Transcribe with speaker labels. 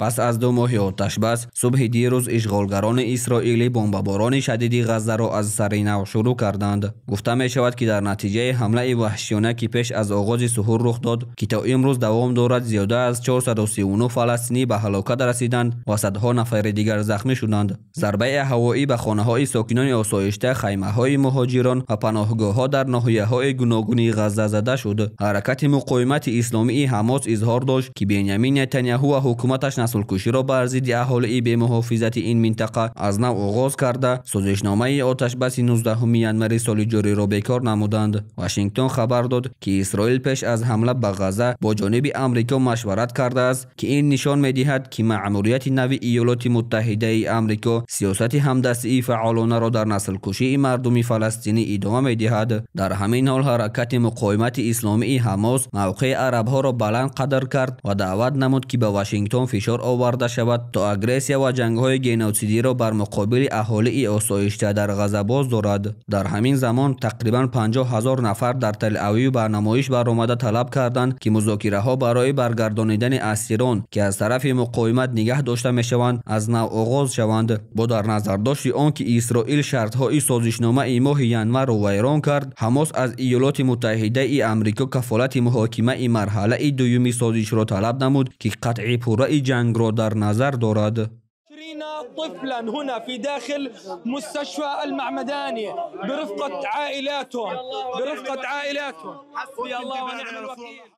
Speaker 1: Пас аз 2 моҳи оташбас, субҳи дирӯз ишғолгарони исроилӣ бомбаборони шадиди Ғаззаро аз сари нав шурӯъ карданд. Гуфта мешавад, ки дар натиҷаи ҳамлаи ваҳшиёна, ки пеш аз оғози суҳур рух дод, ки то имрӯз давом дорад, зиёда аз 439 фаластинӣ ба ҳалокат расиданд ва садҳо нафари дигар захмӣ шуданд. Зарбаи ҳавоӣ ба хонаҳои сокинони осоишта, хаймаҳои муҳоҷирон ва паноҳгоҳҳо дар ноҳияҳои гуногуни Ғазза зада шуд. Ҳаракати муқовимати исломии Ҳамос изҳор дошт, ки Бенямин Нетаняҳу ва ҳукуматаш наслкуширо бар зидди аҳолии бемуҳофизати ин минтақа аз нав оғоз карда, созишномаи оташбаси 19 январи соли ҷориро бекор намуданд. Вашингтон хабар дод, ки Исроил пеш аз ҳамла ба Ғазза бо ҷониби Амрико машварат кардааст, ки ин нишон медиҳад, ки маъмурияти нави Иёлоти Муттаҳидаи Амрико сиёсати ҳамдастии фаъолонаро дар наслкушии мардуми фаластинӣ идома медиҳад. Дар ҳамин ҳол ҳаракати муқовимати исломии Ҳамос мавқеи арабҳоро баланд қадр кард ва даъват намуд, ки ба Вашингтон фишор оварда шавад, то агрессия ва ҷангҳои геноцидиро бар муқобили аҳолии осоишта дар Ғазза боз дорад. Дар ҳамин замон тақрибан 50 ҳазор нафар дар Тел-Авив ба намоиш баромада талаб карданд, ки музокираҳо барои баргардонидани асирон, ки аз тарафи муқовимат нигаҳ дошта мешаванд, аз нав оғоз шаванд. Бо дар назардошти он ки Исроил шартҳои созишномаи моҳи январро вайрон кард, Ҳамос аз Иёлоти Муттаҳидаи Амрико кафолати муҳокимаи марҳалаи дуюми созишро талаб намуд, ки қатъи пурраи ҷангро дар назар дорад.
Speaker 2: طفلا هنا في داخل مستشفى المعمداني برفقة عائلاتهم، برفقة عائلاتهم. حسبي الله ونعم الوكيل.